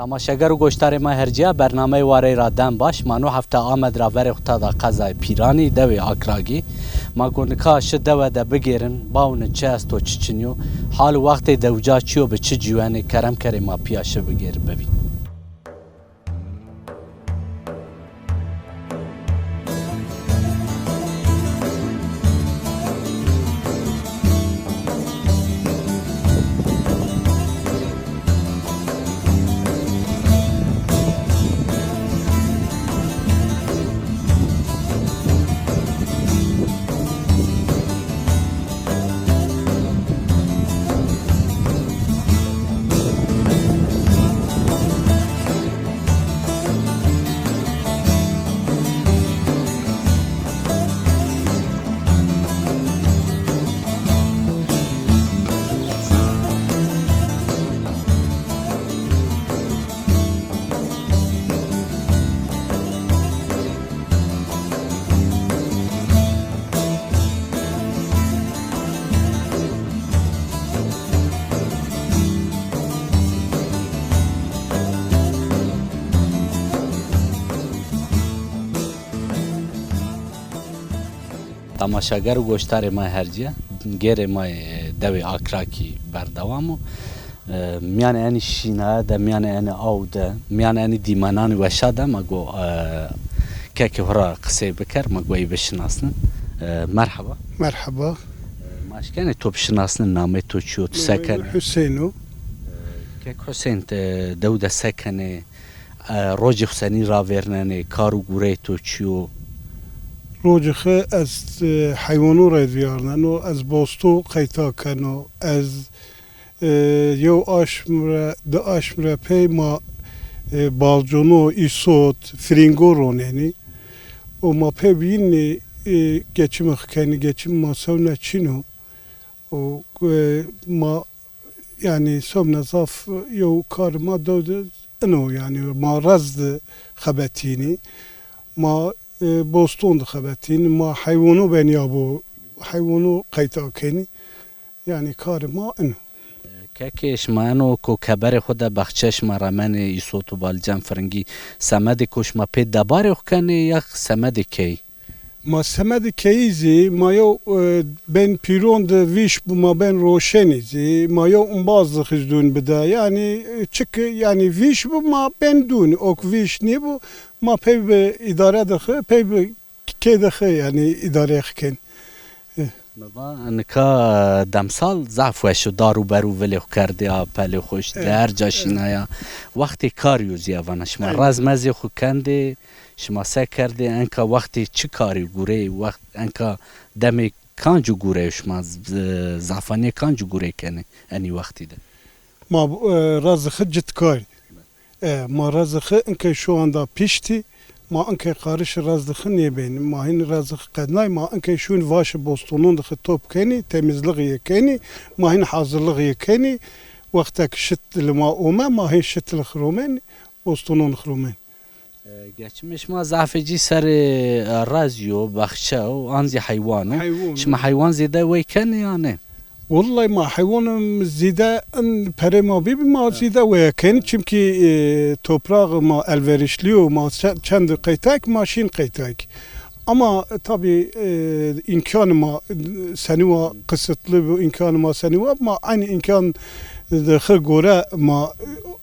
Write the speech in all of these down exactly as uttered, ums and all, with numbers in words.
Temaşeger û goşdarê ma hercîya, bernameyê Warey ra dem baş. Ma no hefte Amed ra verê xo tada qezayê Pîranî, dewê Akragî. Ma go nika şi dewe de bigêrin, bawni çi esto, çi çinî yo. Hal û wextê dewca çi yo, bi çi ciwenê, kerem kerê ma pîya şi bigêrin, bivîn. Temaşeger û goşdarê ma hercîye, gêrê ma yê dewê Akrakî berdewam o. E, mîyanê enî şînaye de, mîyanê enî aw de, mîyanê enî dîmenanê weşa de ma go, e, kekê xo ra qisey biker, ma go ey bişinasnin. E, merheba. Merheba. E, ma eşkenê to bişinasnin, nameyê to çi yo, tu se kenê? Huseyîn o. E, kek Huseyîn, ti dew de se kenê? E, rocê xo senî ravêrnenê, kar û gureyê to çi yo? Rocê xo ez, e, heywano rê vîyarneno, ez bosto qeyta keno, ez, e, yew aşm re, di aşm re pey ma, e, balcono, îsot, firîngo ronenî. Û ma pey bînî, e, geçimê xo kenî, geçimê ma sewna çin o. Û, e, ma, yanî, somna zaf yew karê ma dew de ino, yanî, ma rez de xebetînî. Ma, e, boston de xebetînî, ma heywano benîyabo, heywano qeyta kenî. Yanî, karê ma ino. Kekê, şima eno ko keberê xo de baxçe şima remenê, îsot û balîcan, firingî, semedê ko şima pê debarê xo kenê ya semedê keyî? Ma semedê keyî zî, ma yew, e, bên pîron de vîş bi, ma bên roşenî zî, ma yew umbaz de xizûn bide. Yanî, e, çiki, yanî vîş bi ma bên dûn, ok vîş nîbi, ma pey bi îdare de xi, pey bi kê de xi, yanî îdare xi ken. E. Mi va nika demsal zaf weş o, dar û ber û vilê xo kerdê a pelê xo, îşte, e, her ca, e, şînaya. Wextê karî yo zî, ya vana şima, e, rez mezê xo kendê, şima se kerdê, enka wextê çi karî gureyê, wext, enka demê kancu gureyê şima, z-, z-, zafanîye kancu gurey kenê enî wextî de? Ma, e, rez xi cit karî. E, ma rez xi inkey şu anda piştî, ma inkey qarişê rez xi nêbenî. Ma hîn rez xi qednay, ma inkey şûn vaşê bostonon de xi top kenî, temizlixî yê kenî, ma hîn hazirlixî yê kenî. Wextek şit li ma ome, ma hîn şit li xi romenî, bostonon xi romenî. E, geçimê şima zafê cî serê, e, rezî yo, baxçe o, an zî heywan o. Heywan o. Şima heywan zêde wey kenê ya nê? Wellay ma heywanim zêde in perê ma bîbî, ma zêde weye kenî. Çimkî, e, topraxê ma elverişlî yo, ma çe-, çend qeytek, ma şîn qeytek. Ama, e, tabî, e, îmkanê ma, e, senî wa qisitli bi, îmkanê ma senî wa, ma eynî îmkan de xi gore ma,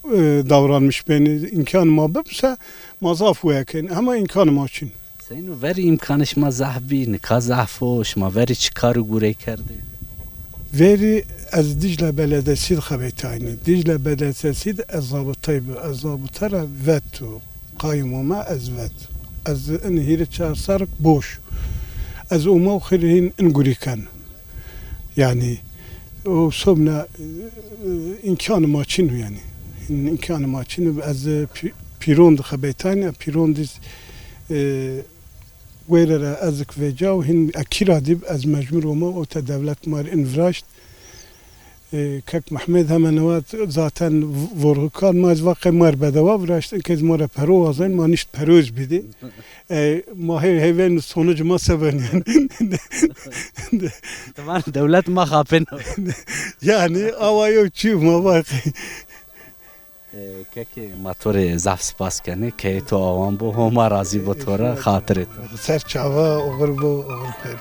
e, davranmiş benî. Îmkanê ma bibse, ma zaf weye kenî. Hema îmkanê ma çin. Seyno, verî îmkanê şima zaf bî, nika zaf o, şima verî çi kar û gurey kerdê? Verî ez Dîcle Beledesî de xebetayînî. Dîcle Beledesî de ez zabitay bi. Ez zabite ra veto. Qayim ome, ez vet. Ez in hîrê çar serrik boş. Ez ome û xêr hîn in gurî ken. Yanî, o somna, e, îmkanê ma çin o yanî. Îmkanê ma çin o. Ez pî-, pîron de xebetayînî, pîron de, e, wêre ra ez ki veca û hîn ekî ra dîb, ez mecbur ome, o te dewlet ma rê in viraşt. E, kek Mehmed hemen wa zaten v-, vorxikar ma ez va qey ma rê bedewa viraşt, inkê ma rê pero wazenî, ma nişt peroz bidî. E, ma hê-, hêvên sonuc ma se benî. Ti van dewlet ma xapeno. Yanî awa yew çî ma va qey. E, kekê, ma to rê zaf spas kenê. Keyê to awan bo, Homa razî bo to ra, xatirê to. Ser çava, oxir bo, oxir xêr.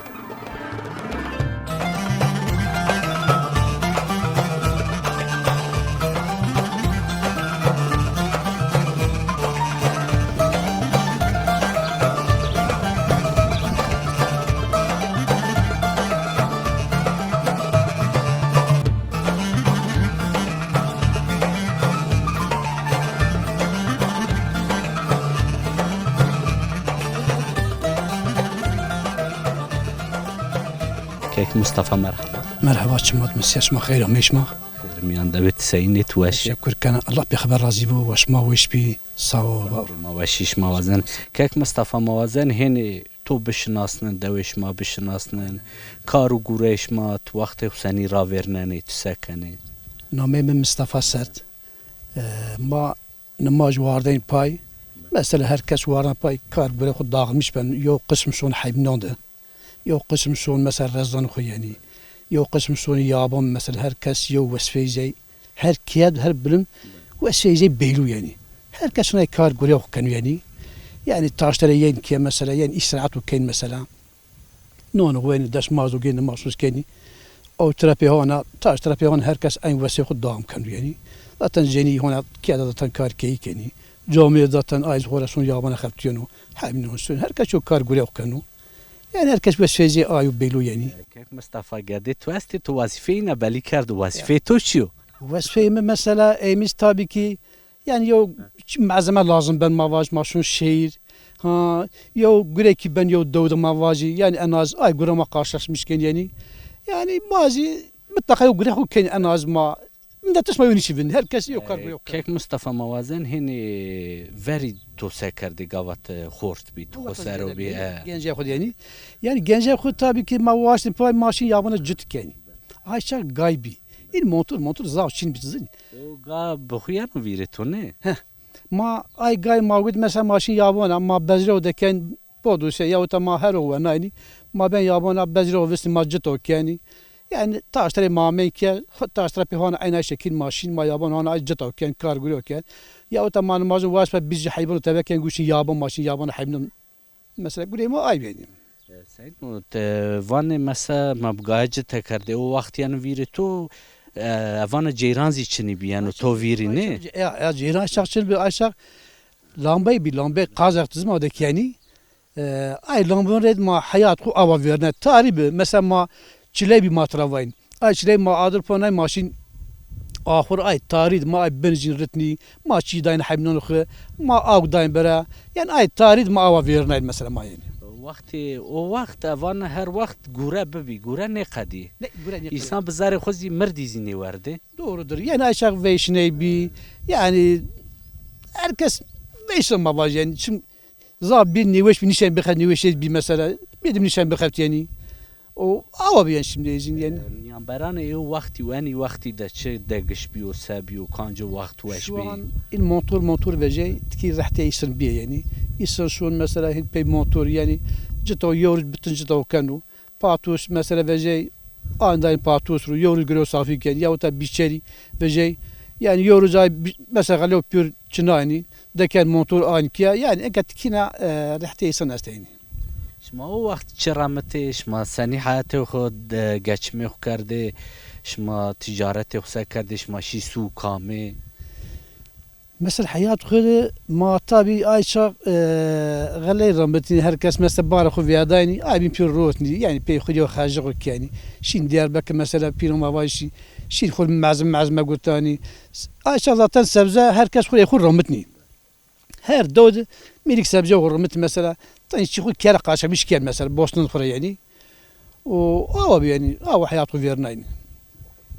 Kek Mustafa, merhaba. Merhaba, çima di, misiya şima xeyr amey şima. Xeyr miyan de bê, ti seyîn ê, ti weş ê? Teşekkür kena. Allah pêxember razî bo, wa şima weş bî. Sağ ol, var ol. Ma weşî şima wazen. Kek Mustafa, ma wazen hênî to bişinasnin, dewê şima bişinasnin, kar û gureyê şima, ti wextê xo senî ravêrnenê, ti se kenê? Nameyê mi Mustafa Sert. E, ma nimaj wardeyn pay. Mesela her kes warden pay, kar gurê xo dağılmış ben. Yew qism şon heyvînan de. Yew qism şon mesela rezan xo yenî. Yew qism şon yaban, mesela her kes yew wezîfeyî zey. Her keye, her bilim wezîfeyî zey beylû yenî. Her kes şonay kar gurê xo keno yenî. Yanî taştere yen keye mesela, yen îstîrahat û keyn mesela. Non xo yenî, destmaz û gên nimaj xo kenî. Ew tira pê hona, taştira pê hona, her kes eyn wesê xo dewam keno yenî. Zaten cenî hona keye de zaten kar keyî kenî. Camîye zaten ay xo ra şon yabana xebitîyeno. Hemîn on şon. Her kes o kar gurê xo keno. Yanî her kes wesfeyê zey ayo bêlo yenî. Kek Mustafa, gedê to estê, to wezîfeyî na belî kerdo. Wezîfeyê to çi yo? Wezîfeyê mi mesela, ey mi zî tabî kî, yanî yew çi malzeme lazim ben, ma vaj ma şon şehîr. Ha, yew gure kî ben yew dew de ma vajî, yanî en az ay gure ma karşılaşmış ken yenî. Yanî ma zî mutlaka yew gure xo ken en az ma. Min de tişt ma yew nîşî vin. Her kes yew kar gure xo ken. Kek Mustafa, ma wazen hênî verî to se kerdê, gava ti xort bî, ti xo ser o bî, e. Gencê xo de yenî. Yanî gencê xo tabî kî ma waştî pay, ma şîn yabana cit kenî. Ay çax gay bî. În montur, montur zaf çin bî, ti zî. O ga bi xo yeno vîrê to, nê? Heh. Ma ay gay ma wit mesela ma şîn yabana, ma bezrê xo de ken, poduse, ya wita ma her o wenaynî, ma ben yabana bezrê xo vistî, ma cito kenî. Yanî taşterê ma amey ke, taştera pê hona eyna şekil ma şîn, ma yaban hona ay cito ken, kar gurê xo ken. Ya wita ma nimajin waşt be, biz jî heyvan tebe ken, guşîn yaban, ma şîn yabana heyvan. Mesela gurê ma ay benî. E, Seyîd, no, ti vanê mesela ma bi gaye cite kerdê, o waxt yeno vîrê to, e, vana ceyran zî çinî bî, yeno to vîrî, nê? Ya, ya, ceyran şax çin bî, ay şax lambey bî, lambey qazaq dizma de kenî. E, ay lambon rê ma heyat xo awa vêrnay. Tarî bi, mesela ma çiley bî ma tira vayn. Ay çiley ma adir ponay ma şîn axur ay tarî di ma ay bin jîn ritnî, ma çî dayn heyvînan xo, ma awk dayn bira. Yanî ay tarî di ma awa vêrnayn mesela ma yenî. Wextê, o wext, e, vana her wext gure bibî, gure nêqedî. Ne, gure nêqedî. Însan bi zerê xo zî mirdî zî nêwerdê. Doğrudur. Yanî ay çax veyşiney bî. Yanî her kes veyşin ma vajî yanî. Çim Zaf bî nêweş bî, nîşen bixeft, nêweşê bî mesela. Bêdim nîşen bixeft yenî. O awa bî yenî şimdi ezin yenî. E, mîyanberanê ê wextî û enî wextî de çi degiş bîyo, se bîyo, kanco wext weş bî? Şu an în montor montor vejey, tikî rehtê îsin bîye yenî. Îsin şon mesela hin pey montor yenî, cito yew roj bitin cito keno. Patos mesela vejey, andayn patos ro, yew roj giro safî ken, ya wita bîçerî vejey. Yanî yew roj ay bi-, mesela xelew pîyor çinaynî, deken montor ayn kiya. Yanî eke tikîna, e, rehtê îsan esteynî. Şima o wext çi remitê, şima senî heyatê xo de geçimê xo kerdê, şima tîcaretê xo se kerdê, şima şî sû kamê? Mesela heyat xo de ma tabî ay çax, e, xeley remitnî, her kes mesela barê xo vîyadaynî, ay bîn pîyor rotnî, yanî pey xo yo xercê xo kenî. Şîn Diyarbekir mesela pîro ma vajî şîn xo mezim mezime gurtanî. Ay çax zaten sebze her kes xo rê xo remitnî. Her dew de mîrik sebze xo remitnî mesela. Tenî çî xo kere qaşemiş ken mesela, bostan xo rê yenî. O awa bî yanî, awa heyat xo vêrnaynî.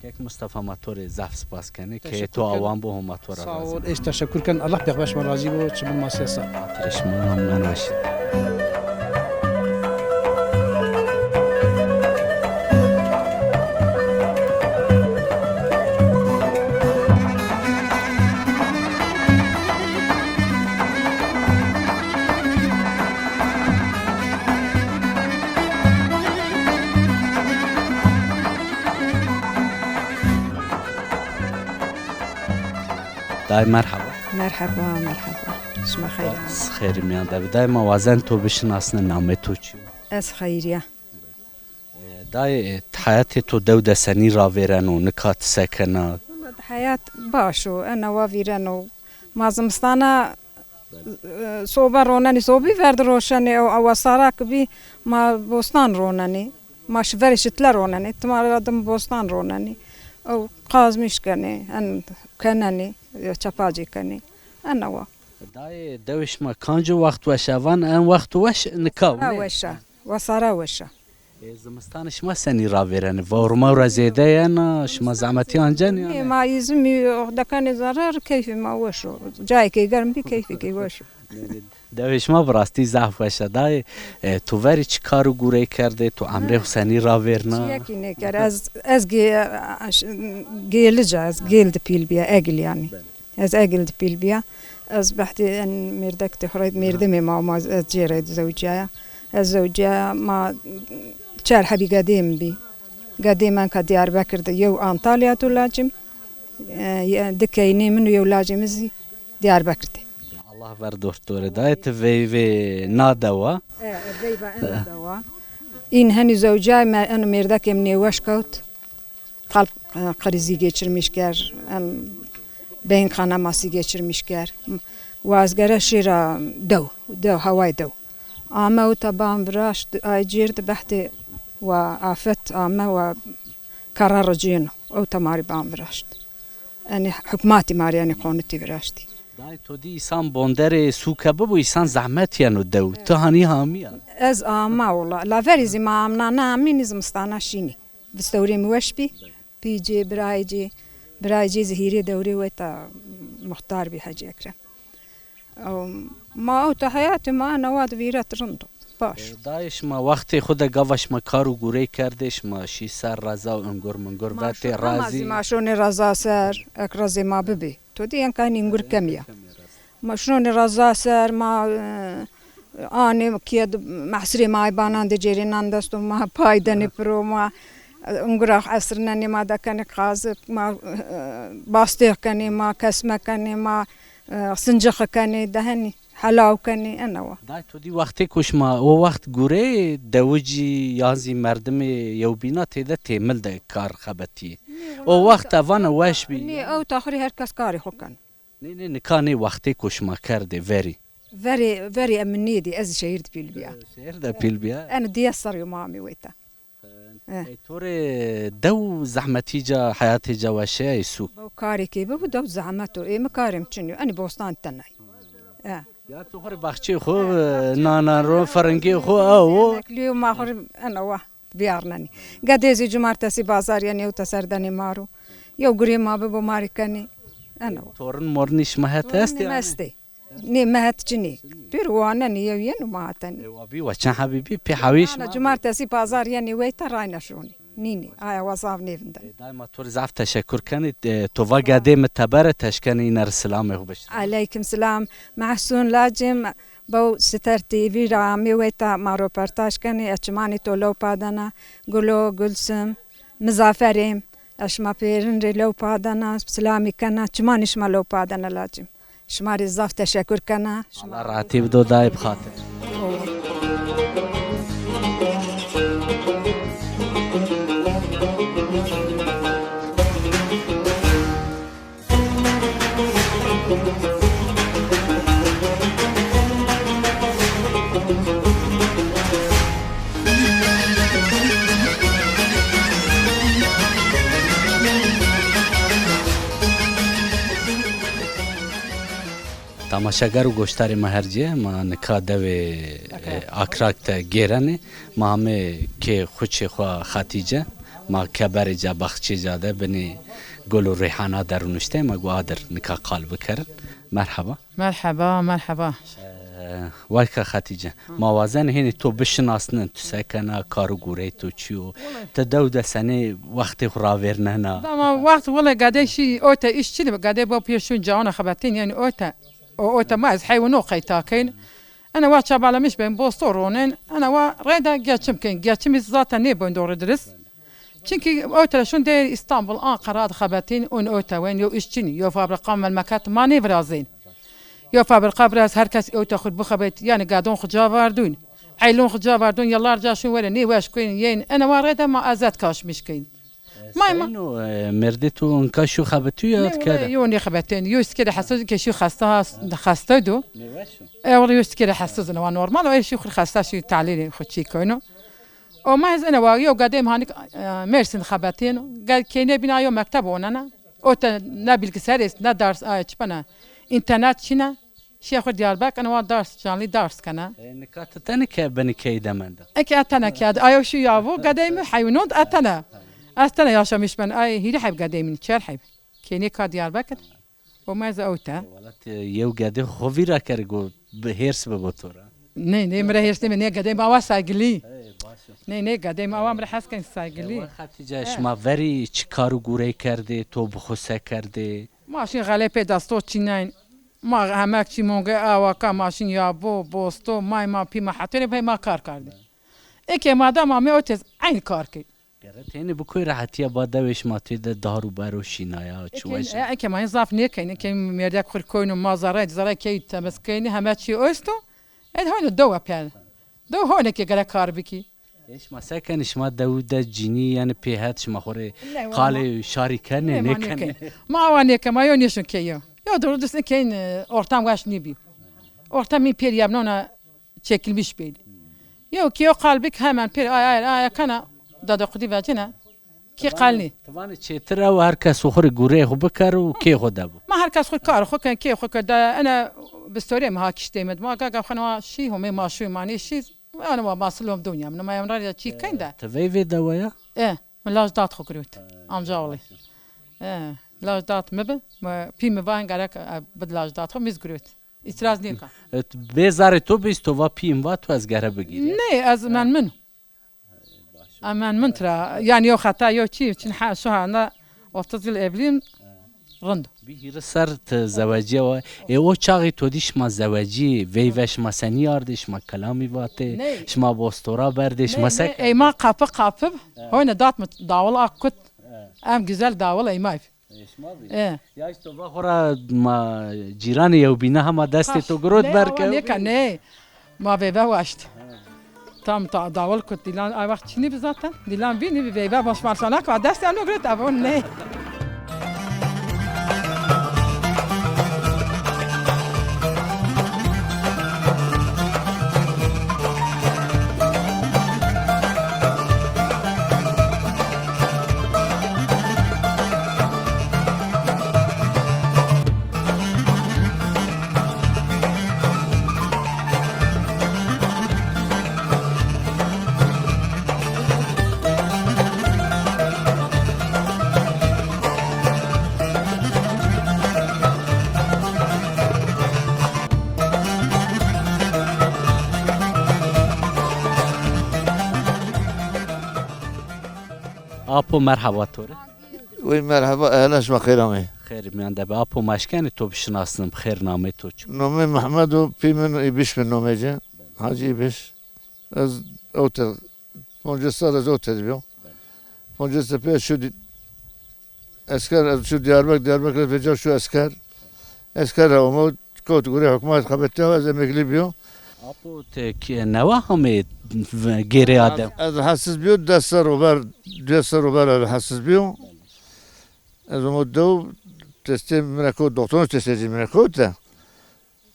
Kek Mustafa, ma to rê zaf spas kenê. Keyê to awan bo, Homa to ra razî bo. Sağ ol, ez teşekkür ken. Allah pêxember şima razî bo, çimin ma sesa. Xatirê şima, min weşî. Ay merhaba. Merheba, merheba. Şima xeyr. Ez xeyr miyan de bi. Dayê ma wazen to bişinasne, namê to çi yo? Ez Xeyriye. E, dayê, e, heyatê to dew de senî ravêreno, nika ti se kena? Wela heyat baş o, ena wa vîreno. Ma zimistana, e, sobe ronenî, sobî verdi roşenê, ew, ew wesara ki bî, ma bostan ronenî. Ma şi verê şitle ronenê, tima ra dim bostan ronenê. Ew qazmîş kenê, en kenenê, ya çepacê kenê. Ena wa. Dayê, dewê şima kanco wext weş a? Van en wext weş nika o, nê? Weş a. Wesara weş a. E, zimistanê şima senî ravêrenê? Vewr mewra zêde yena, şima zehmetî ancenî yanî? Nê, ma îzimî dekenê zere, keyfê ma weş o. Cayê ke germ bî, keyfê ke weş o. Dewê şima bi rastî zaf weş a. Dayê, e, tu verî çi kar û gurey kerdê? Tu emrê xwu senî ravêrna? Çiyekî nêker. Ez, ez gê-, gêlic a, ez gêl di pîl bîya, Egil yanî. Ez Egil di pîl bîya. Ez behdê en mêrdek de xurey mêrdemê ma, ma ez cêrê zewcîyaya. Ez zewcîyaya, ma çar hebî gedê mi bî. Gedê mi enka Diyarbekir de, yew Antalya do lacim. E, ye-, di keynê min û yew lacê mi zî Diyarbekir de. Allah ver dost dore. Dayê, ti veyvê na dewa? E, e, veyva ena dewa. În henî zewcay me, eno mêrdekê mi nêweş kewt. Kalp, e, krizi geçirmiş ker, en beyin kanaması geçirmiş ker. Wa ez gere şêra dew, dew, haway dew. Ame ewta ban viraşt, ay cêr di behdê wa afet ame wa kara ricêno. Ewta ma rê ban viraşt. Enê hukmatî ma rê enê qonitî viraştî. Dayê, to dî îsan bonderê sûke bibo, îsan zehmet yeno dew. Ti hanî hamîya? Ez ama wela. La verî zî ma amnane amînî, zimistana şînî. Vistewrê mi weş bî. Pî cê, birayê cê, birayê cê zî hîrê dewrê weta muxtar bî Hecî Ekrem. Ew, ma ewta heyatê ma ena wa di vîret rind o. Baş. E, dayê, şima wextê xwu de gava şima kar û gurey kerdê, şima şî ser reza û ingur mingur vetê razî? Ma şonê reza ser, ek rezê ma bibê. To dî enka enî ingur kemî ya. Ma şonê reza ser, ma, e, anê kîye di, mehsirê ma ay banan de cêrê nan desto ma pay denê piro, ma, e, ungura xwu esrinenê, ma dekenê qazik, ma, e, bastêx kenê, ma kesme kenê, ma, e, sincixi kenê, dehenî helaw kenê, ena wa. Dayê, to dî wextêko şima o wext gureyê dewicî yan zî merdimê yewbîna têde têmil de kar xebetîyê? O wext ev vana weş bî. Nê, ewta xwu rê her kes karê xwu keno. Nê, nê, nika nê wextêko şima kerdê verî. Verê, verê em nêdî, ez şehîr di pîl bîya. Şehîr de pîl bîya? Eno dîyes serrî yo ma amê weyta. E. Ey, to rê dew zehmetî ca, heyatê ca weşeyayê sûk? Dew karê kê bibo, dew zehmet o. Ê mi karê mi çin yo. Enî bostan tenay. E. Ya to xwu rê baxçeyê xwu, e, nanan ro, firingê xwu, ew o. Emeklî yo, ma xwu rê ena wa vîyarnenî. Gedê zî cumartesî bazar yenê, ewta ser denê ma ro. Yew gurê ma bibo ma rê kenê. Ena wa. Torin morinî şima het estê? Torinê mi estê. Nê, mi het çinî. Pêro wanenê, yew yeno ma hetenê. E, wa bî, wa çend hebî bî, pê hewî şima. Cumartesî pazar yenê weyta, rayna şonê. Nînê, aya wa zaf nêvindena. E, dayê, ma to rê zaf teşekur kenê. E, to va gedê mi teber e, ti eşkenê îne rê silamê xwu bişirê? Eleykum silam. Mehsûn lacim, bew Siter T V ra amê weyta ma roportaj kenê, ez çimanê to lewpa dena. Gulo, Gulsim, Mizaferêm, ez şima pêrin rê lewpa dena, silamî kena, çimanê şima lewpa dena lacim. Şima rê zaf teşekur kena. Allah rahatî bido dayê bi xatir. Tamaşeger û goşdarê ma her cê, ma nika dewê, e, Akrak de gêrenê. Ma amê kê xuçê xwu Xetîce, ma keberê ca, baxçê ca de binê gul û reyhana de rûniştê, ma go adir nika qal bikerin. Merheba. Merheba, merheba. E, wayka Xetîce, ma wazenê hênî to bişinasnin, tu se kena, kar û gurey to çi yo? Ti dew de senê wextê xwu ravêrnena? Dama wext wele gedê şî ote, îş çinî bi, gedê bo pîr şûn cawana xebetîn, yanî ote. O ote ma ez heywan o qeyta keyn. Ena wa çabalamiş ben, bosto ronen. Ena wa reyda geçim keyn. Geçimî zaten nêbon doğru dürüst. Çimkî ewte şûn dê Îstanbul, Anqara de xebetîn, ûn ewte wen, yew îş çinî, yew fabrîqa, memleket ma nêvirazên. Yew fabrîqa biraz her kes ewte xwu bixebet, yanî gedon xwu ca vardûn. Eylon xwu ca vardûn, yıllarca şûn were, nêweş kuyn, yên, ene wa rê de ma ezet kaşmîş kuyn. Ma, ma. Seyno, e, mêrdê to inka şû xebitû ya? Nê, kede? Yo nêxebetên. Yo stikê de hesaz ke şû xesta, xesta do. Nêweş o. E, wala yo stikê de hesaz ne, wa normal o, e, şû xwu xesta, şû talîrê xwu çî koyno. O ma ez ene wa yo gedê mi hanik, e, Mersin xebetên. Gel kênê bîna yo mekteb onena. O te ne bilgisayar est, ne ders, ay, çipana. İnternet çine. Şiya xwu Diyarbekir, ene wa ders, canlı ders kena. E, nika ti tene ke bini key de menda? Eke etene ke, ayo şu ya bu, gedê mi heyunon etene. Etene yaşamış ben, ay, hîrî heb gedê mi, çer heb. Kênê ka Diyarbekir. O ma ez ewte. E, wala ti yew gedê xwu vîra kerê go bi hêrs bibo to ra. Nê, nê, mi ra hêrs nêbi, nê, gedê mi awa saygilî. Ey, baş o. Nê, nê, gedê mi awa mi ra hes ken saygilî. E, wa Xetîce, şima verî çi kar û gurey kerdê, to bi xwu se kerdê? Ma şîn xelê pê desto çînayn. Ma hemek çî monge awa ka, ma şîn ya bo, bosto, may ma, pî ma, hetêne pey ma kar kerdê. Eke ma da ma me o tez eyn kar key. Gere têne bi koy rehetîya ba dewê şima tê de dar û bero şînaya, çi weş a? Eke ma zaf nêkeyn, eke mêrdek xwu koyno ma zerre, zerre key temiz keyni, heme çî esto. Ed hoyno dewe per. Dew hoyne ke gere kar bikî. E, şima se kenê, şima dew de cînî, yanî pê het şima xwu rê qalê şarî kenê, nêkenê? Nê, ma nêkenê. Ma awa nêke, ma yo nêşon key yo. Yo doğru düzgün keyin, e, ortam weş nêbî. Ortam mi pêr yemnona çekilmiş beyli. Yo ki yo qal bik hemen pêr ay ay ay kana, dedikodu vecine. Ki qal nî. Ti vanê çêtir ew, her kes xwu rê gureyê xwu bikero û kê xwu de bo. Ma her kes xwu kar xwu ken, kê xwu ke de ene bi storê mi ha kiştê mi. Ma gaga xwu ne wa şî, homê ma şû, ma nê şî. Yanî ma masıl hom dunya mi. Ma yem ra çî ken de. Ti veyvê de wa ya? E, mi laj dat xwu girot. Amca oğlu. E, laj dat mi bi. Mi, pî mi va gerek, e, bid laj dat xwu, mi z girot. Îtiraz nêka. E, bê zarê to bîst, to va pîyim va to ez gere bigîrî. Nê, ez memnun. Ez memnun tira. Yanî yo xeta yo çî, çin ha, şu anda otuz yıl evliyim. Rind. Bî hîris ser ti zewecîye wa. E, o çaxî to dî şima zewecî, veyve şima senî ardê, şima kelamî vatê, şima bostora berdê, şima se kerdê? Ey ma qapı qapı, hoyne dat mi dawul ak kut. Em güzel dawul ey ma. E, şima bî. E. Ya îşte va xora ma cîranê yewbîne hema destê to girot berkew. Nê, awa nêka, nê. Ma veyve waşt. Tam ta dawul kut dîlan, ay wext çinî bi zaten. Dîlan bî nî bi veyve baş marşanak, va destê ano girot, avon nê. Apo, merheba to rê. Wey merheba, ehlen, şima xêr amê. Xêr mîyan de be. Apo, ma eşkenê to bişinasnim, xêr namê to çi? Nomê Mehmed o, pî min Îbiş mi nomê ci. Hacı Îbiş. Ez ewte, poncês sal ez ewte de bîyo. Poncês de pê şû dî-, esker, ez şû Diyarbek, Diyarbek de vêca şû esker. Esker ra omo, kewt gurê hukmat, xebetîya, ez emeklî bîyo. Apo, ti kî newe hamê gêrê Adem? Ez, ez hessiz bîyo, des serr o ver, duyes serr o ver ez hessiz bîyo. Ez omo dew, testê mi ra kewt, doktorun testê ci mi ra kewt de.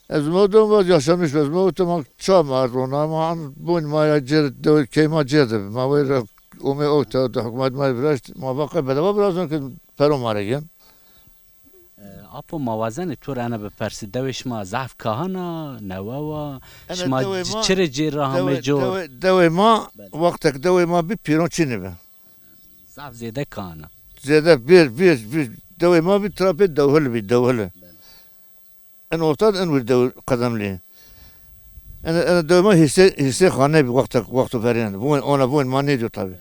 Ez omo dew, ma yaşamış, ez omo dew, ma ça ma ard ona, ma an bûn ma ya cêr, dew key ma cêr de. Ma wey ra omê ewte, de hukmat ma viraşt, ma va qe bedava virazon ke pero ma ra gen. E, apo, ma wazenê to rê ena bipersî, dewê şima zaf kahan a, newe wa, şima çi rê cêr ra hamê cor? Dewê, dewê ma, wextek dewê ma bî pîron çinî bi. Zaf zêde kahan a. Zêde bir, bir, bir. Dewê ma bî tira pê dewhil bî, dewhil. En orta de en wir dew qedemlî. En, en dewê ma hîrsê, hîrsê xane bî wextek, wexto verên. Vûn, ona vûn ma nêdîyo tabî.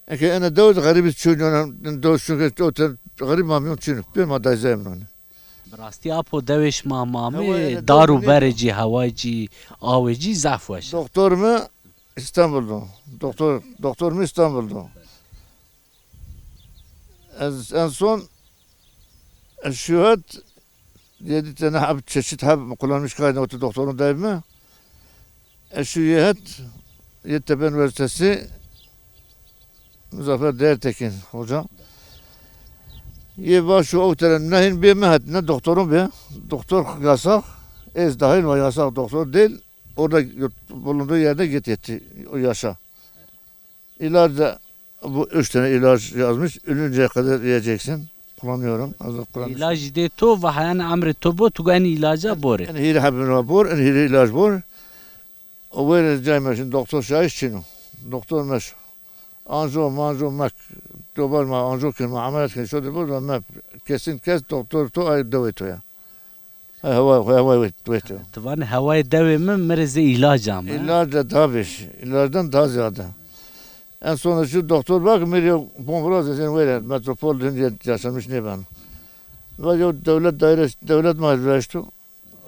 Eke ena dew de xerîbî çûn, ona dew çûn ke o te xerîb ma mîyon çûn. Pê ma dayzayê min onî. Bi rastî apo dewê şima ma amê, dar û berê cî, hewayê cî, awê cî zaf weş. Doktor mi Îstanbul do. Doktor, doktor mi Îstanbul do. Ez en son, e, şu het yedi tane heb, çeşit heb kullanmış kaydı otu doktorun daimi. E, şu yedi het, Yeditepe Üniversitesi Muzaffer Değertekin hoca. Yê va şu o tere ne hin bê mi het, ne doktorun bê. Doktor yasak. Ez dahil var, yasak doktor değil. Orada yurt-, bulunduğu yerde git yetti o yaşa. İlaç da, bu üç tane ilaç yazmış. Ölünceye kadar yiyeceksin. Kullanıyorum. Hazır kullanmış. Îlacî dê to va heyan emrê to bo, tu enî îlaca borê. En hîrê hebin ra bor, en hîrê îlac bor. O wêrê cay me şin, doktor şayiş çin o. Doktor meş. Anjo, manjo mek. Dobar ma anjo kin, ma ameliyat kin, şo de bor, ma me kesin kes doktor to ay dewê to ya. He, hewa, hewa wet, wet. Ti vanê hewayê dewê mi, mi rê zê îlac ame. İlaç da daha beş. İlacdan daha ziyade. En sonunda şu doktor bak, mi rê bon viraze, sen were, metropol dün yaşamış ne ben. Va yo devlet daire, devlet ma viraştu.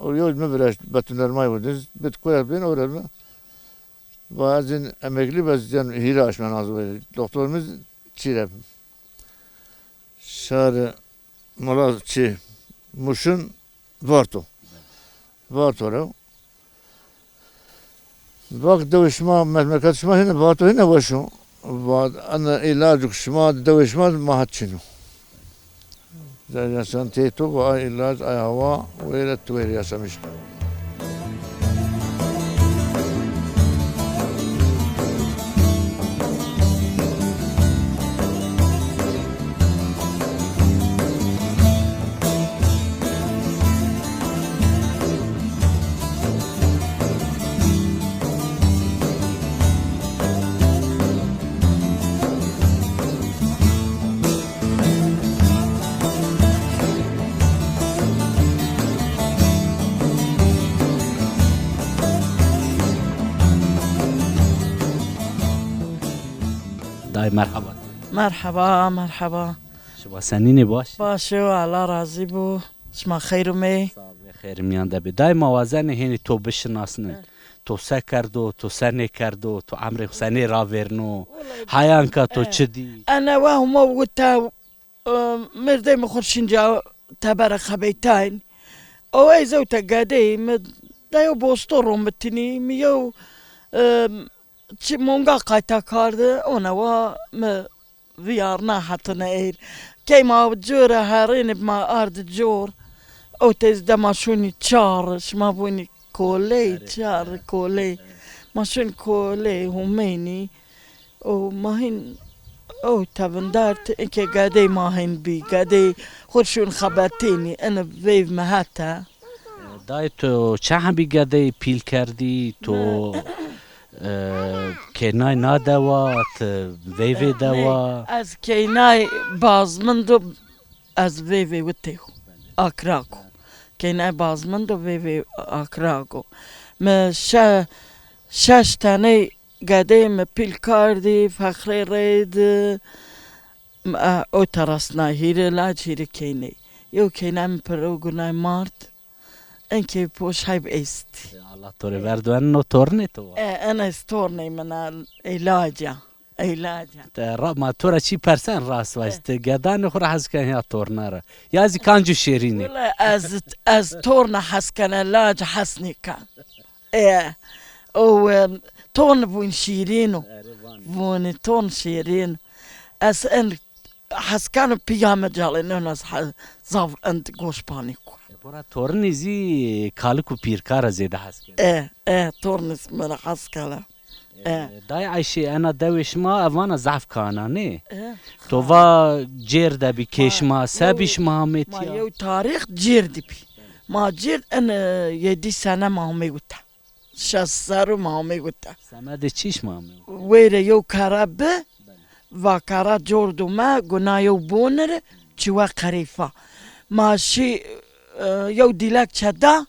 O yo mi viraştu, betuner may vurduz. Bit koyar bin, öyle mi? Va ezin emekli, bez yani hîrê aşmen az böyle. Doktorumuz çire. Şarı Mola çi, Muş'un Varto. Varto ra. Vak dewê şima, memleket şima hine, Varto hine weş o. Va, ana îlacuk şima, dewê şima ma het çin o. Yaşantiyê to, va ay îlac, ay hewa, wêre tu wêre yaşamış. Dayê merheba. Merheba, merheba. Şima senîn ê, baş? Baş o, Allah razî bo. Şima xeyr umey. Sağ ol, xeyr miyan de bê. Dayê ma wazenê hênî to bişinasnê. Evet. To se kerdo, to se nêkerdo, to emrê xo senê ravêrno, heyanka to çi dî? Ene we huma wita, e, mêrdê mi xo şinca tebere xebeytayn. O ey zewte gedey mi de yew bosto romitinî, mi yew, e, çi monga qayta kardi, ona wa mi viyarna hetine êr. Key ma cure herêne ma ardi cor. O tez de ma şûnî çar, şima vûnî koley, çar koley. Ma şûn koley, humeynî. O ma hîn o tevindert, inke gedey ma hîn bî, gedey xo şûn xebetênî, ene veyv mi hete. Dayê to çend hebî gedey pîl kerdî, to, e, keynay na dewa, ti veyvê dewa? Ez keynay bazmindo, ez veyvê witê yo, akrako. Keynay bazmindo, veyvê akrako. Mi şe-, şeş teney gedey mi pîl kardî, fexrê reydi, mi, e, o terasna hîrê lac, hîrê keyney. Yew keynay mi piro gunay mard. Enkê poş heyb estî. E, Allah to rê verdo, en no tornê to wa? E, en ez tornê min a, ey laca. Ey laca. Te ra-, ma to ra çî persen rast vajî. E. Ti gedanê xo ra hes ken ya torna ra? Ya zî kanco şêrînê? Wele ez, ez torna hes kena, lac hes nêken. E, o, e, ton vûn şîrîn o. Erê, van. Vûnî ton şîrîn. Ez en Hes keno pîya mi calê nona z-, he-, zaf end goş panî ku. E, pora tornî zî kalik û pîrka ra zêde hes keno. E, e, tornî mi ra hes keno. E, e. Dayê Ayşe, ena dewê şima, e, vana zaf kana, nê? E, to va cêr de bî kê şima, se bî şima amê tîya? Ma yew tarîx cêr de bî. Ma cêr en, e, yedî sene ma amê wita. Şeş serr o ma amey wita. Semedê çi şima amey wita? Wêre yew kere bi, va kere cor do me, guna yew bonir, çiwe qerîfa. Ma şî, e, yew dîlekçe da,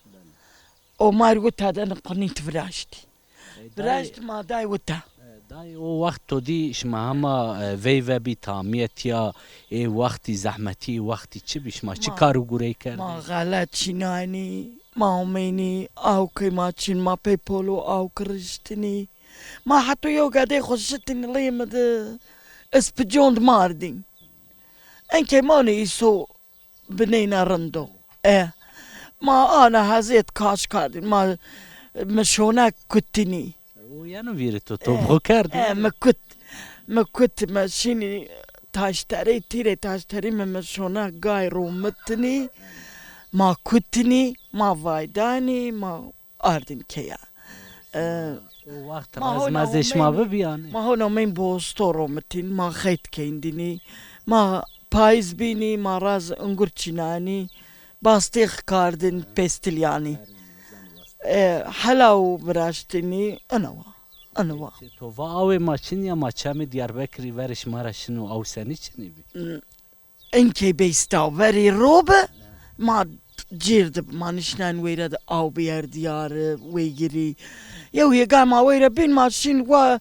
o ma rê wita de ni qunît viraştî. E, dayê, viraşt ma day wita. E, dayê o wext to dî şima hema, e, veyve bî, tamîye tîya, ê wextî zehmetî, ê wextî çi bî, şima çi kar û gurey kerdî? Ma xele çînaynî. Ma omeynî, awkê ma çin, ma pey polo awk riştinî. Ma heto yew gedey xo şitinî lê mi di, ispicon di mardîn. Enkê ma nê îso bineyna rind o. E, ma ana hezêt kaş kardîn. Ma, mi şona kutinî. O yeno vîrê to, to bi xo kerdî? E, mi kut. Mi kut, mi şînî taşterî, tîrê taşterî mi, mi şona gay romitinî. Ma kutinî, ma vaydanî, ma ardîn keya. E, O waxt ma raz hona mezê şima omeyî, bibî yanî? Ma hona omeyîn bosto romitin, ma xeyt keyndinî, ma payîz bînî, ma raz ungur çînanî, bastîx kardin, pestil yanî. E, helaw viraştinî, ina wa, ina wa. To va awê ma çin ya, ma çemê Diyarbekirî verê şima ra şino, aw senî çinî bî? Inkê beysta verî ro bi, ma cêr di bi, ma nişnayn weyra di aw biyerdîyari, weygirî. Yew hêga ma weyra bîn, ma şîn wa,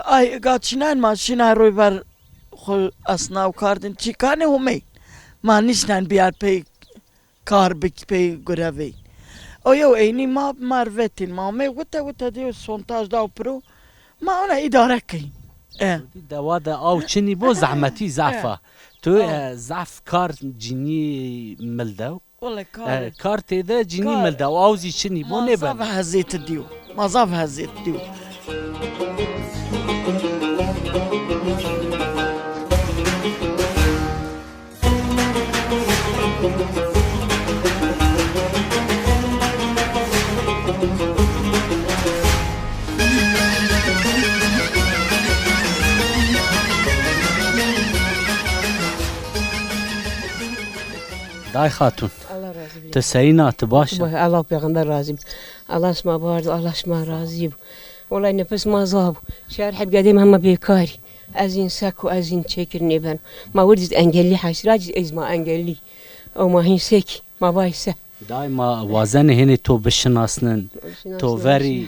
ay hêga çînayn, ma şîn ay roy ver xwu esnaw kardin, çîkanê homeyn. Ma nişnayn biyar pey kar bik pey gurevey. O yew eynî ma mar vetîn, ma omey wite wite diyo sontaj daw piro. Ma ona îdare keyn. E. Dewa de aw çinî bo, zehmetî zaf a. Tu, e, zaf kar cinî mildew. Wele kar. E, kar têde cinî mildew. Aw zî çinî bo, nêbeno. Ma zaf hezêt diyo. Ma zaf hezêt diyo. Day Xatun. Allah razı olsun. Ti seyîn a, ti baş a? Allah pêxember razî bo. Allah şima bard, Allah şima razî bo. Wellay nefes ma zaf bo. Şer heb gedê ma hema bêkarî. Ez hîn seko, ez hîn çêkir nêbeno. Ma wirdî engellî, heşîra cî ez ma engellî. O ma hîn sekî, ma vay se. Day ma wazenê hênê to bişinasnin. To verî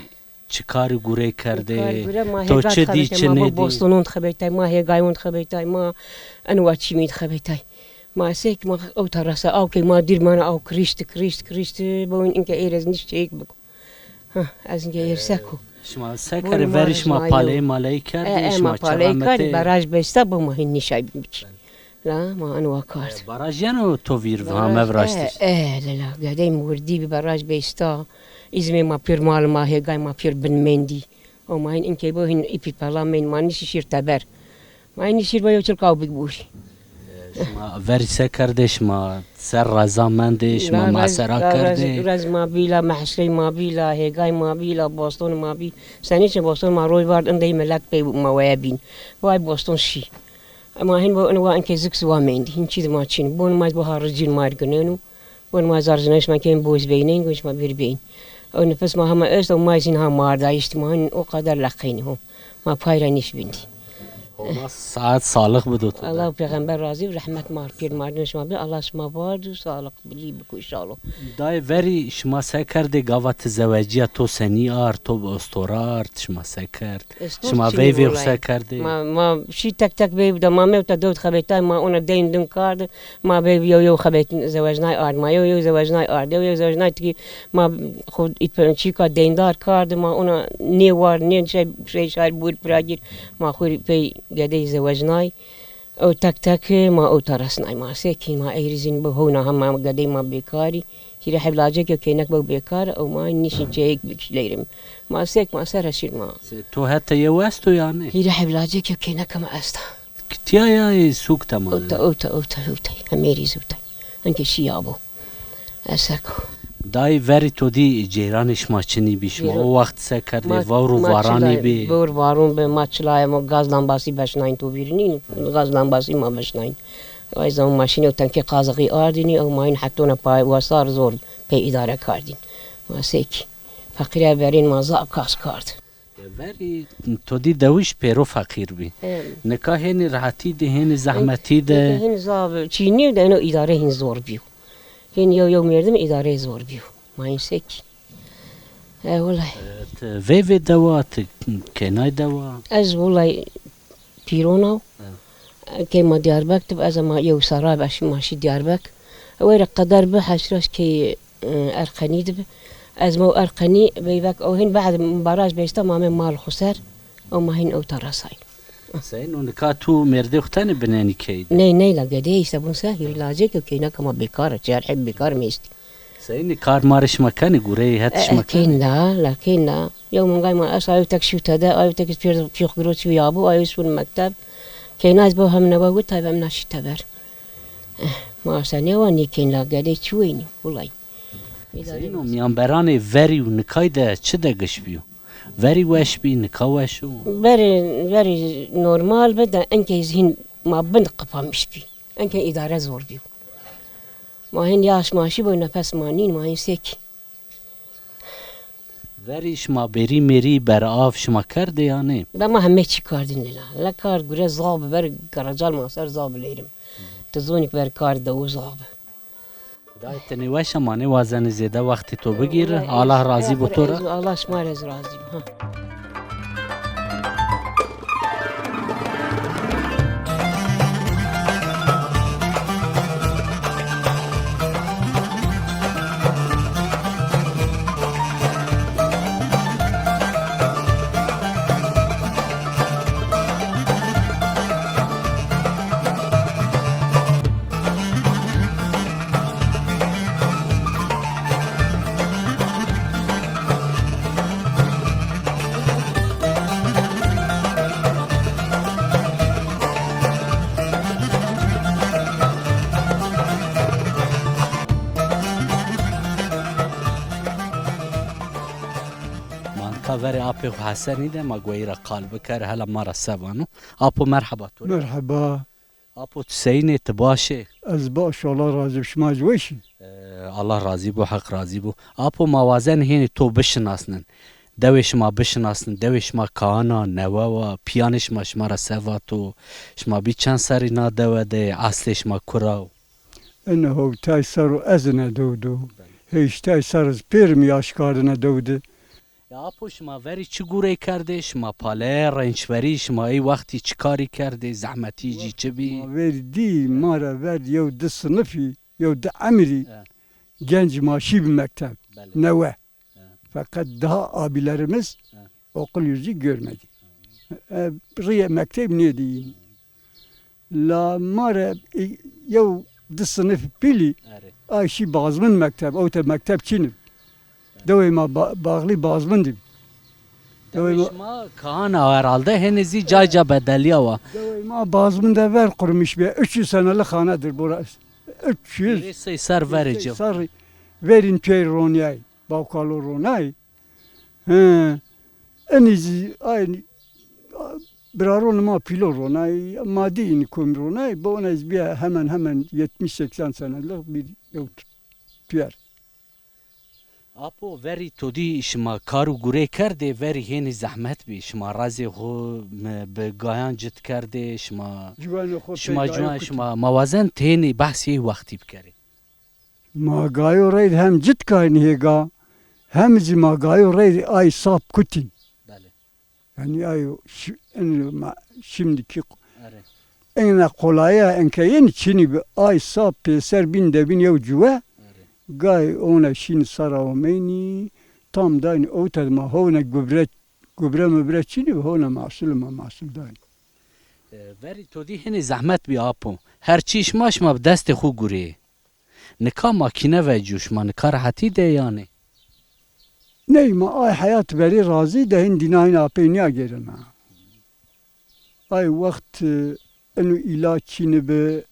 çi karî gurey kerdê? To çi dî, çi nêdî? Bostonon xebetay, ma hêgayon xebetay, ma enwa çîmî xebetay. Ma sek, ma ewta rasa aw key, ma dîrmana aw kirişti, kirişti, kirişti. Bawin inke êrez niş çeyik biko. Ha, ez inke êr seko. Şima se kerê, verî şima paleyê maleyî kerdê, e, e, şima paleyî kerdê, baraj besta, bo ma hîn nişay biçî. La ma enwa kard. E, baraj yeno to vîr, ha, mevraştî? E, e, lila, gedey mi wirdî bi, baraj besta. Îzmê ma pêr mal ma hêgay ma pêr bin mendî. O ma hîn inkey bo hîn îpî pela mend, ma nişî şîr teber. Ma hîn nişîr bo yew çilk aw bik bûrî. Şima verî se kerdê, şima ser reza mendê, şima masera kerdê? Rez ma bî la, mehşrey ma bî la, hêgay ma bî la, boston ma bî. Senî çi boston ma roy vard, indey milet pey ma weye bîn. Vay boston şî. Ema hîn bo in wa inkê zik ziwa mendî. Hîn çî di ma çin. Bon ma bo ha ricîn ma gineno. Bon ma zar zina şima kên boz beyneyn, gon şima bir beyn. O nefes ma hema est, o ma zîn ha mardayîştî, ma hîn o qeder leqeynî ho. Ma pay ra nîş bindî. Homa saet salix bido to. Allah pêxember razî, rehmet mar pîr mardin şima bi, Allah şima bard û salix. Bilî biko înşallah. Dayê verî şima se kerdê gava ti zewecîya, to senî ard, to bi ostora ard, şima se kerd? Şima veyvê xo se kerdê? Ma, ma şî tek tek veyv de, ma mewta dewt xebetay, ma ona deyn din kard, ma veyv yew yew xebet zewecnay ard, ma yew yew zewecnay ard, yew yew zewecnay tikî ma xo îpe-, çîka deyndar kard, ma ona nê war, nê şey, şey şar bûr piragîr, ma xo pey gedey zewecnay. Ew tek tek ma ewta resnay, ma sekî, ma ey rî zîn bi hewna hema gedey ma bêkarî. Hîrê heb lacek yo kênek bew bêkar, ew ma nîşin çeyek bikî leyrim. Ma sek ma ser şîr ma. Se, to hete yew esto yanî? Hîrê heb lacek yo kêneka ma esta. Kitîya ya ê sûk te ma? Ewta, ewta, ewta, ewta. Hemê rî zewtay. Enke şî ya bo. Eseko. Dayê verî to dî ceyranê şima çinî bî, şima o waxt se kerdê, vewr û varanî bî? Vewr varon bi, ma çilayê ma gaz lambasî beşnayîn, to vîr nîn, gaz lambasî ma beşnayîn. Ay zaman ma şîn ew tenkê qazixî ardînî, ew ma hîn hetona pay wasar zor pey îdare kardîn. Ma sekî. Feqîrê berên ma zaf kas kard. Verî to dî dewij pêro feqîr bî. Nika hênî rehetî de, hênî zehmetî de. Nika hîn zaf çînî de, eno îdare hîn zor bîyo. Hîn yew yew merdim îdare zor bîyo. Ma hîn sekî. E, wulay. E, ti veyvê dewa, ti kênay dewa? Ez wulay pîron aw. Key ma Diyarbek dib, ez ma yew serra bi, ez ma şî Diyarbek. Weyre qeder bi, heşraş key, e, Erqenî dibi. Ez ma Erqenî veyvek o hîn, bad baraj besta ma me mal xo ser. O ma hîn ewta resay. Seyno, nika tu mêrdê xwu tenê binenî key de? Ney, ney la, gedê îşte bun se, hîrî lacek yo, keynaka ma bêkar a, çar heb bêkar mi estî. Seyni, kar marê şima kenê, gureyê het şima kenê? Kên da, la kên da. Yew mingay ma esta, ayo tek şî tede, ayo tek pêr pîx giro çî ya bû, ayo şûn mekteb. Keyna ez bo hem newe wit, hem na şî teber. Eh, ma esta nêwa nêkên la, gedê çi weynî, wulay. Seyno, mîyanberanê verî û nikay de çi de giş bîyo? Verî weş bî, nika weş o? Verî, verî normal bi de, enkey zî hîn ma bin qipamiş bî. Enkey îdare zor bîyo. Ma hîn yaş maşî bo, nefes ma nîn, ma hîn sêkî. Verî şima bêrî mêrî berav şima kerdê ya nê? Be ma heme çî kardîn lila. La kar gure zaf bi, ver garacal ma ser zaf bi leyrim. Ti zonî ki ver kar de o zaf bi. Dayê, ti nêweş a, ma nêwazenê zêde wextê to bigîri. Allah razî bo to ra. Allah şima rê zî razî bo. Ha. Ma nika verê apê xwu Hesenî de, ma gueyî ra qal bikerê, hela ma ra se vano. Apo, merheba to rê. Merheba. Apo, tu seyîn ê, ti baş ê? Ez baş, Allah razî bo, şima zî weş î? Ee, Allah razî bo, Heq razî bo. Apo, ma wazenê hênî to bişinasnin. Dewê şima bişinasnin, dewê şima kayan a, newe wa, pîyanê şima şima ra se vato, şima bî çend serrî na dewe de, eslê şima kura o? Ene hewtay serr o ez ine dew de. Heştay serr ez pêr im yaş kardine dew de. Ya apo, şima verî çi gurey kerdê? Şima pale, rençverî, şima ey wextî çi karî kerdê? Zehmetî jî çi bî? Ma verî dî, ma ra ver yew di sinifî, yew di emirî genc ma şî bi mekteb. Belê. Newe. He. Feqet daha abilerimiz okul yüzü görmedi. E, rîye mekteb nêdî. La ma re, e, yew di sinif pîlî, erê, ay şî Bazmin mekteb, ewte mekteb çin ib. Dewê ma ba-, Bağlı Bazmin dib. Dewê ma şima kahan a herhalde, henî zî cay ca bedelîya wa. Dewê ma Bazmin de ver qurmuş bî. Üç yüz senelik hanedir burası. Üç yüz. Hîrê sey ser verê ci. Ser verîn pey roniyay. Bawkalo ronay. He. Enî zî aynî biraronê ma pîlo ronay, ma dî înî komî ronay, bi ona zî bîya hemen hemen yetmiş seksen senelik bir yew tu-, tuyer. Apo, verî to dî şima kar û gurey kerdê, verî hênî zehmet bî. Şima rezê xwu, mi, bi gayan cit kerdê, şima, ciwanê xwu, şima pey gayo ciwan, kutî. Şima ma wazen ti hênî behsê ey wextî bikerê. Ma gayo reyr hem cit kaynî hêga, hem zî ma gayo reyr ay sap kutîn. Belê. Yanî ayo şi-, en ma şimdiki, erê, ena kolaya enke yenî çinî bi, ay sap pêser bîn de bîn yew cuwe, erê, gay ona şîn sara omeynî, tam daynî ewte ma hewna gubre, gubre mubre çinî bi, hewna mahsul ma mahsul daynî. E, verî to dî hinî zehmet bî apo. Her çî şima, şima bi destê xwu gurê. Nika makîne vecîyo, şima nika rehetî de yanî? Ney, ma ay heyat verî razî de, hin dîna hin apey nîyagêrena. Ay wext, e, eno îlaç çinî bi,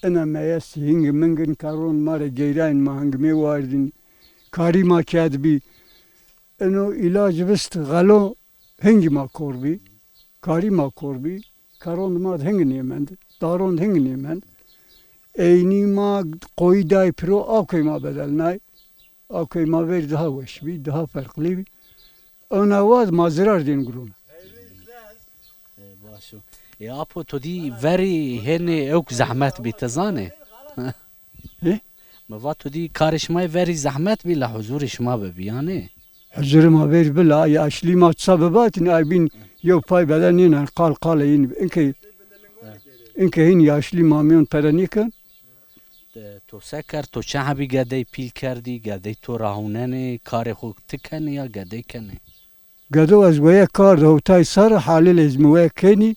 ena meyes hing mingin karon ma rê geyrayn, ma hingimê wardin, karî ma kerdbî. Eno îlac vist xelo, hingî ma kor bî, karî ma kor bî, karon di ma di hingî nêmend, daron di hingî nêmend. Eynî ma qoyî day piro, awkey ma bedelnay. Awkey ma verî daha weş bî, daha ferqlî bî. Ona wad ma zirar dên gurona. E, baş o. E, apo, to dî verî hênî ewk zehmet bî, ti zanê? Hê? Mi va to dî karê şima yê verî zehmet bî, la huzurê şima bibî, yanî? Huzurê ma verî bi la, yaşlî ma ça bibatîn, ay bîn yew pay beden nênen, qal qal yin. Inkey, inkey hîn yaşlî ma mîyon pere nêken. E, to se kerd, to çend hebî gedey pîl kerdî, gedey to ra hewnenê, karê xwu ti kenê ya gedey kenê? Gedo ez weye kar de hewtay serr, halêl ez mi weye kenî,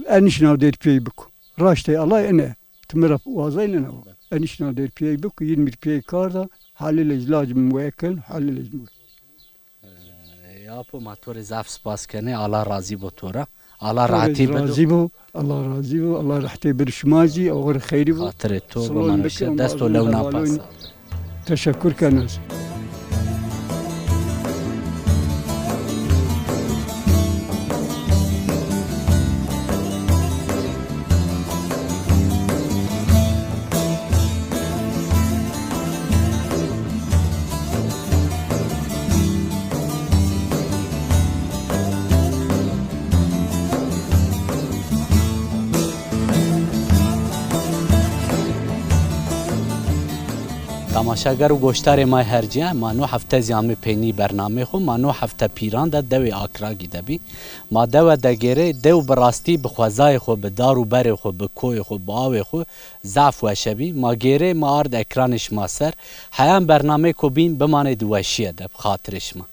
Enîş nav der piyey biko. Raştê Ellay ene. Ti mi ra wazayne nav. Enîş nav der piyey biko. Yîn mi piyey kar da. Halilej lacim weken. Halilej mi. E, ya apo, ma to rê zaf spas kenê. Allah razî bo to ra. Allah rahatî bido. Razî bo. Allah razî bo. Allah rahatî bido şima zî. Oxir xeyrî bo. Xatirê to bimanişe. Dest û lewna pasa. Teşekkür kena. Temaşeger û goşdarê ma her cî, ma no hefte zî amê peynî bernameyê xo. Ma no hefte Pîran de dewê Akragî de bî. Ma dewe de gêrê, dew bi rastî bi xwezayê xo, bi dar û berê xo, bi koyê xo, bi awê xo zaf weşe bî. Ma gêrê, ma ard ekranê şima ser. Heyan bernameyêko bîn bimanê di weşîye de, bi xatirê şima.